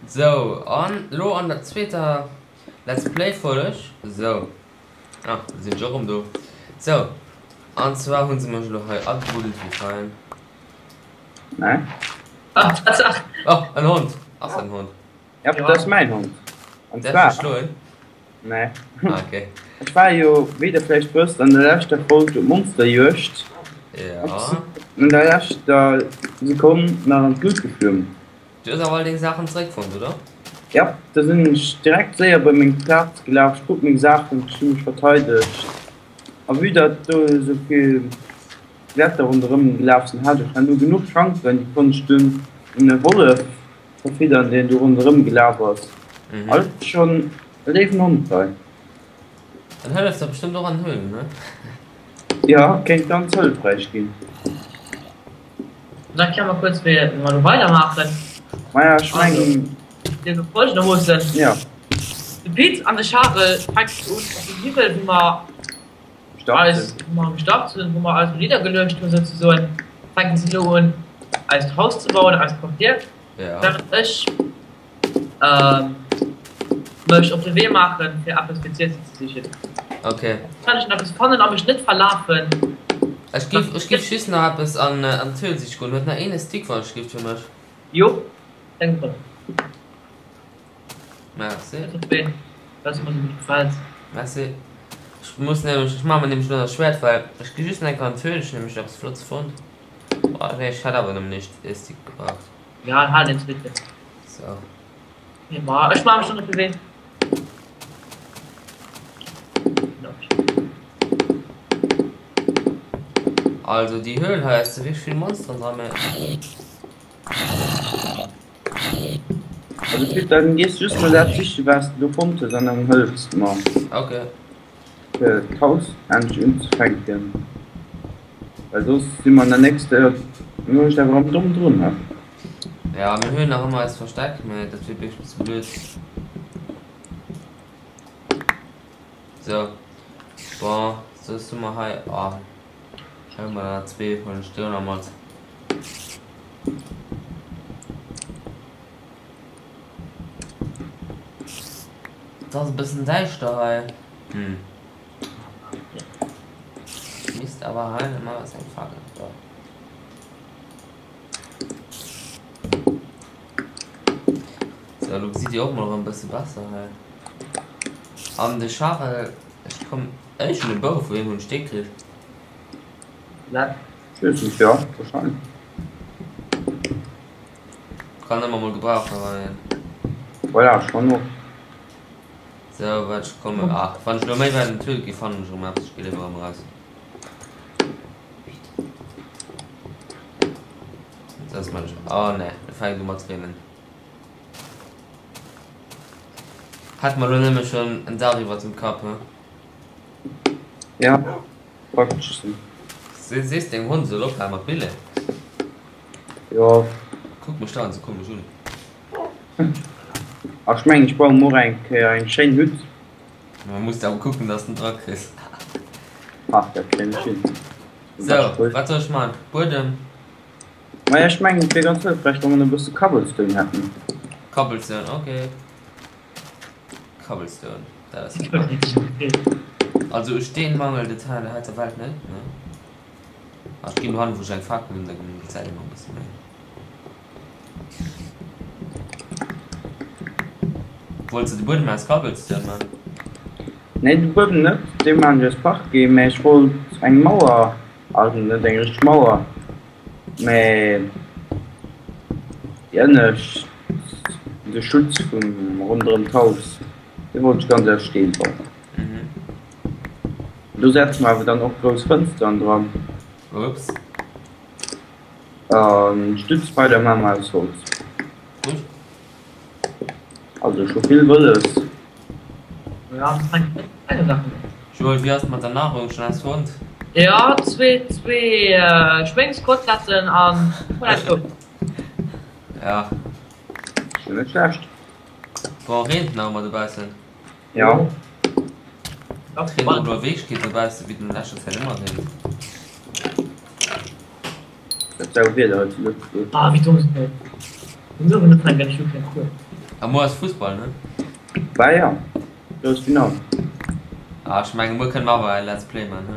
Sou, an lo an der zweeter Let's Play Folg, sou, ah, do sinn ech och erëm do, sou, an zwar hu se mech elo hei agebuddelt, wéi fein. Nee. Ah, Tatsaach. Oh, en Hond! Ass dat en Hond? Ja, dat ass mäin Hond. An Däerf zwar. ech schloen? Nee. Ah, okay. Ech war jo, wéi der vläicht wësst, an der leschter Folg op Monsterjuegd. Ja. Ech sinn an der leschter Sekonn nach an d'Lut geflunn. Du hues awer all deng Saachen zeréckfonnt, oder? Jap, da sinn ech direkt séier bei meng Plaz gelaf, ech krut meng Saachen, ech hu mech verteidegt. A vue datt do esou vill Blätter ronderëm gelaf sinn, hat ech herno genuch Schanken, déi konnt ech dunn un e Wollef verfiddern, deen do ronderëm gelaf ass. A lo ass schonn e léiwen Hond hei. En hëlleft der bestëmmt och an Höhlen, ne? Jo, kéint ganz hëllefräich ginn. Da erklär mer kuerz wéi mer elo weidermaachen. Maja, ech mengen. Also, mir folgendermoossen. Jo. De Pit an de Charel fänken un op dem Hiwwel wou mer eis, wou mer gestart hunn, wou mer eis niddergeluecht hunn souzesoen, fänken se elo un eist Haus ze bauen, eist Quartier. Ja. Während ech mech op de Wee maachen fir eppes fir z'iessen ze sichen. Ok. Kann ech nach eppes fannen a mech net verlafen? Ech giff ech giff just nach eppes an an d'Höhl siche goen. Huet nach een e Stick wann ech giff fir mech? Jo, eng Sekonn. Merci. Wat mer sou gutt gefält. Merci. Ech muss nämlech ech maache mer nämlech elo nach Schwäert well ech gi just nach eng Kéier an d'Höhl, ech hunn nämlech eppes Flottes fonnt. Oh nee, ech hätt awer nëmmen ee Stick gebraucht. Ja, hal den zweeten. So. Ma ech maache mech schon op de Wee. Also déi Höhl hei ass wierklech vill Monsteren dran, mä. Also Pit, dann gees du just mol dat siche wat s de do fonnt hues an dann hëllefs de mer. Okay. Fir d'Haus endlech unzefänken. Well soss si mer an der nächster Nuecht awer erëm domm drun, he? Ja, mir hunn nach ëmmer eist Versteck, mä dat wier wierklech e bësse blöd. Sou, bon, soss hu mer hei, ah, hei hu mer der nach zwee, huelen ech déi och nach mat. Et ass e bëssen däischter hei, hm. Misst awer hei normalerweis eng Fakel da. So, lo gesitt dir och mol erëm bësse besser hei. An de Charel, ech komm, ech hunn e Bou, vu wem hunn ech dee kritt? Wat? Ech weess net, jo, wahrscheinlech. Kann ëmmer mol gebrauchen, wann een. Voilà, schonn och. Sou, wat ech kommen, ah, wann ech elo méi wäit an d'Höhl gi fannen ech erëm eppes, ech gi léiwer erëm eraus. Dat ass mensch, oh ne, lo fänkt u mat reenen. Hätt mer elo nëmme schonn en Daach iwwert dem Kapp, he? Ja, praktesch sinn. Sees dengem Hond e soll ophale mat billen? Jo. Kuckt mech dauernd sou komesch un. Ach ech mengen ech bauen mer och eng Kéier eng schéin Hütt. Ma muss de awer kucken dass de dra kriss. Ach dat kréien ech hin. Sou, wat soll ech man? Buedem? Maja ech mengen et wier ganz hëllefräich wa mer e bësse Cobblestone hätten. Cobblestone, ok. Cobblestone, dat ass super. Also u Steen mangelt et hei an der Welt net, ne? Ach ech ginn dohannen wou ech eng Fakel hunn, da gesäit een och e bësse méi. Wollts de de Buedem aus Cobblestone man? Nee de Buedem net, dee maan ech aus Parquet, mä ech wollt eng Mauer, also net eng richteg Mauer, mä déi ënnescht, de Schutz vum ronderëm d'Haus, dee wollt ech ganz aus Steen bauen. Do setze mer awer dann och grouss Fënsteren dran. Ups. An Stützpfeiler maa mer aus Holz. Gutt. Also ech hu vill wëlles. Ja, fänkt net klenge Saachen un. Joel, wéi ass et mat der Nahrung? Schon eppes fonnt? Ja, zwee, zwee Schwéngskoteletten an Tomato. Ja. Ass jo net schlecht. Bon, reent nach ëmmer dobaussen? Ja. Et reent och elo a Wierklechkeet dobaussen, wéi et an leschter Zäit ëmmer reent. Dat sau Wieder hei zu Lëtzebuerg. Ah, wéi domm sinn ech. Wéi soll net fänken, ech hu keng Kuel. A muer ass Fussball, ne? Bah ja, do ass Finall. Ah, ech mengen muer kënne mer awer e Let's Play man, he?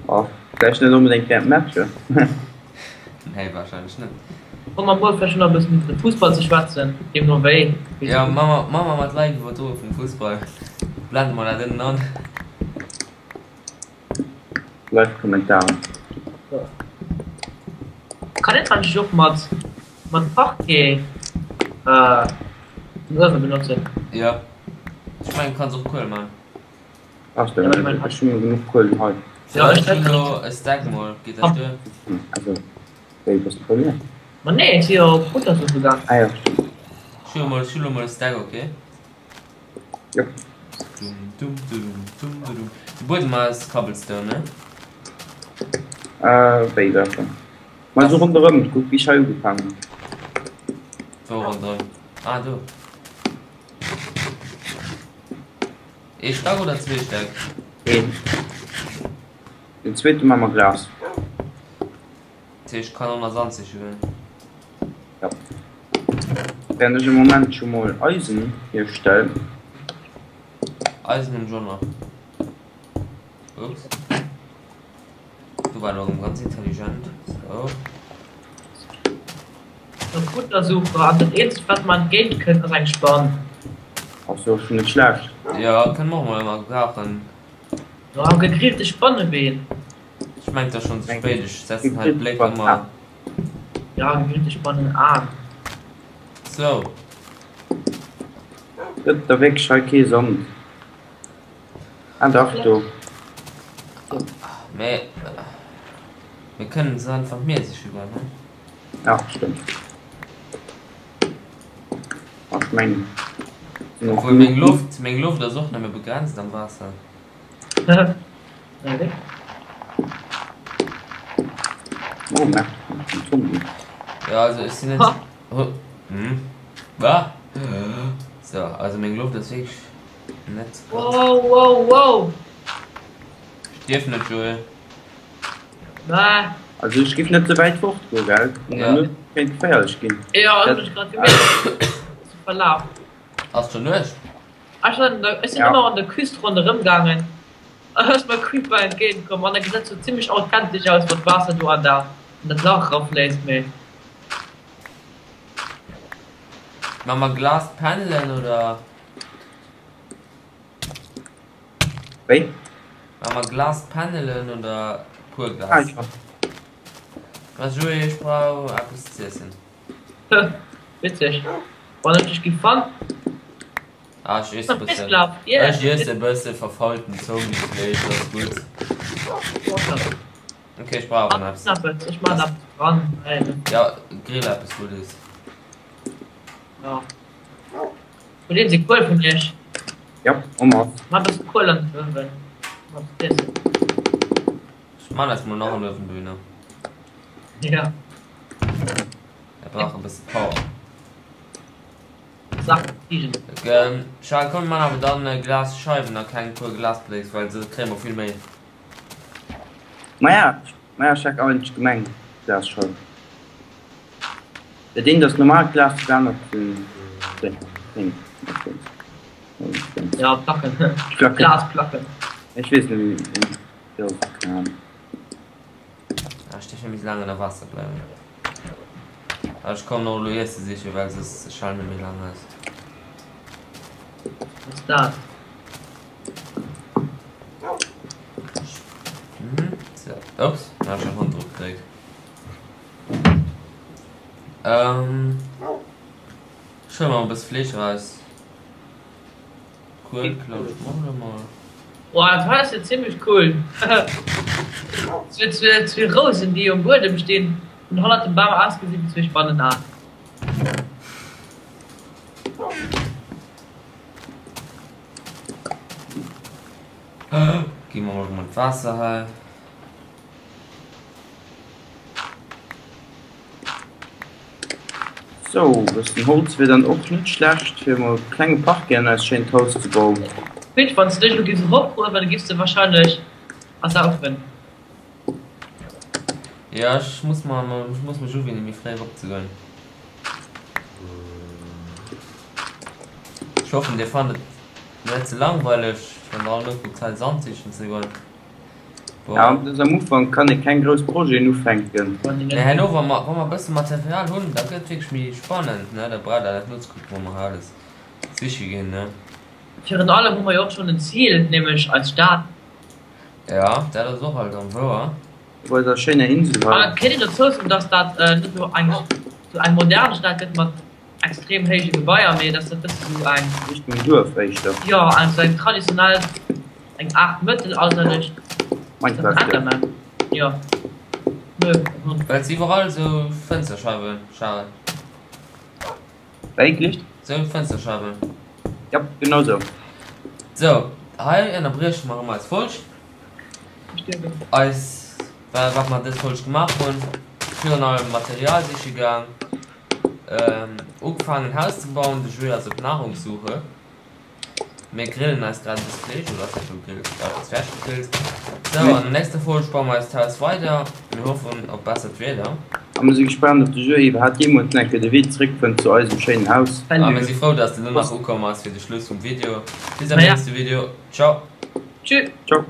Oh, vläicht net onbedéngt während dem Match, he? Nee, wahrscheinlech net. Komme mer muer vläicht nach e bëssen iwwer de Fussball ze schwätzen, deemno wéi. Jo, ma mer, ma mer mat Live-Iwwerdroe vum Fussball. Blende mer dat ënnen an. Live-Kommentaren. Kann een eigentlech och mat mat Parquet den Uewe benotzen? Jo, ech mengen kanns och Kuel man. Ach jo, ech hunn genuch Kuel hei. Jo, ech hunn elo e Stack mol, geet dat duer? Also, wéi bass du bei mir? Ma nee, ech si jo op Futtersuche gaang. Ah jo, stimmt. Ech hunn elo mol, ech hunn elo mol e Stack, ok? Jop. Dum, dum, dudum, dum, dudum. De Buedem ass Cobblestone, ne? Äh, wéi dat dann? Ma esou ronderëm, kuck wéi ech hei ugefaangen hunn. Wou ronderëm? Ah, do. Ee Stack oder zwee Stäck? Een. Den zweete maa mer Glas. Dat heescht, kann och nach Sand siche goen. Ja. Während ech e Moment scho mol Eisen hierstellen. Eisen hunn ech och nach. Ups. Du war elo erëm ganz intelligent. So. Op Futtersuche an dat eenzegt wat mer entgéint kënnt ass eng Spann. Ass jo schon net schlecht. Jo, kënne mer och mol ëmmer brauchen. Jo, gegrillte Spannebeen. Ech mengt ass schon ze spéit, ech setzen hei d'Bléck ëmmer. Ja, gegrillte Spannen aan. Sou. Gëtt da wierklech hei kee Sand? Ah dach, do. Mee mir kënnen se einfach Mier siche goen, ne? Ja, stëmmt. Ach, ech mengen. Obwuel meng Loft, meng Loft ass och nëmme begrenzt am Waasser. Oh, merk, en Zombie. Ja, also ech sinn net. Hm. Ah. So, also meng Loft ass wierklech net. Wow, wow, wow. Stierf net, Joel. Bah. Also ech giff net ze wäit fort goen, gell? Ja. Net kéint geféierlech ginn. Ja, dat hunn ech grad gemierkt. Ze verlaf. Ass schon Nuecht? Ech sinn ech sinn Ja. ëmmer an der Küst ronderëm gaangen an ass mer Creeper entgéint komm an e gesäit sou zimmlech authentesch aus wann d'Waasser do an der an dat Lach erafléisst mee. Maa mer Glas Panelen oder? Wéi? Maa mer Glas Panelen oder pur Ah, Glas? ja. Ma Joé, ech brauch eppes z'iessen. Witzeg. Wann ech dech giff fannen. Ah, ech iesse bëssen. Ech iesse bësse verfaulten Zombiefleesch, dat ass gutt. Ok, ech brauch awer nach eppes. Ech man eppes dran. Ja, grill eppes Guddes. Ja. Huet een se Kuel vun iech? Ja, en masse. Mat bësse Kuel an den Uewen. Mat iessen. Ech man eis mol nach en Uewen dohinner. Ja. Er brauch e bësse Power. Sachen fliegen. Charles, komm mir man awer dann Glasscheiwen a keng puer Glasblécks, well se kréie mer vill méi. Maja, maja, ech hat eigentlech gemengt Glasscheiwen. Dat eent ass normaalt Glas, dat anert sinn Déng. Ja, Placken. Placken. Glasplacken. Ech weess net wéi déi ass, keng Ahnung. Ah, ech dierf net méi laang ënner Waasser bleiwen. Ah, ech kommen och elo Iesse sichen, well soss ech halen net méi laang aus. Was ist dat? Mhm. So. Ups, da hab ich en Hond drop gedréckt. Ähm, ech huele mer e bësse Fleesch eraus. Cool, klaut ech mer och mol. Wow, dat hei ass jo zimlech cool. Zwee Rousen déi um Buedem stinn, hunn hannert dem Bam ausgesinn wéi zwee Spannenaan. Gi mer mol erëm an d'Waasser hei. Sou, bëssen Holz wier dann och net schlecht fir mol e klenge Parquet an eist schéint Haus ze bauen. Pit, wanns de dech elo giffs eropgruewen, da giffs de wahrscheinlech ersaufen. Jo, ech muss mer, ech muss mech uwinnen méi fréi eropzegoen. Ech hoffen dir fannt et net ze langweileg wann der all nokuckt hei Sand sichen ze goen. Bon. Ja, an am Ufank kann ee keng grouss Projeten ufänken. Mee herno wa mer wa mer e bësse Material hunn, da gëtt et wierklech méi spannend ne, da braucht der net nozekucken wou mer hei alles siche ginn ne. Virun allem hu mer jo och schonn en Zil, nämlech eis Stad. Ja, dat ass och alt erëm wouer. Op eiser schéiner Insel hei. An et kéint een dozou soen, dass dat net elo eng sou eng modern Stad gëtt mat extrem héije Gebaier, mee dass dat bësse sou eng. Richtung Duerf éischter. Jo, eng sou eng traditionell, eng Aart mëttelalterlech. Minecraft, jo. Enderman, jo. Nö, en Hond. Well se iwwerall sou Fënsterscheiwen, Charel. Wéi gelift? Sou Fënsterscheiwen. Jap, genau sou. Sou, hei ënnerbrieche mer erëm eis Folg. Eis, wat mer dës Folg gemaach hunn, virun allem Material siche gaang, ugefaangen Haus ze bauen, de Jules ass op Nahrungssuche. Mir grillen eis grad e bësse Fleesch, oder ass dat scho gegrillt? Jo, et ass fäerdeg gegrillt. Sou, an der nächster Folg baue mer eist Haus weider. Mir hoffen op bessert Wieder. A mir si gespaant op de Joe iwwerhaapt jeemools nach eng Kéier de Wee zeréck fënnt zu eisem schéinen Haus. A mir si frou, dass de elo nach ukomm ass fir de Schluss vum Video. Bis am nächste Video. Ciao. Tschüss. Ciao.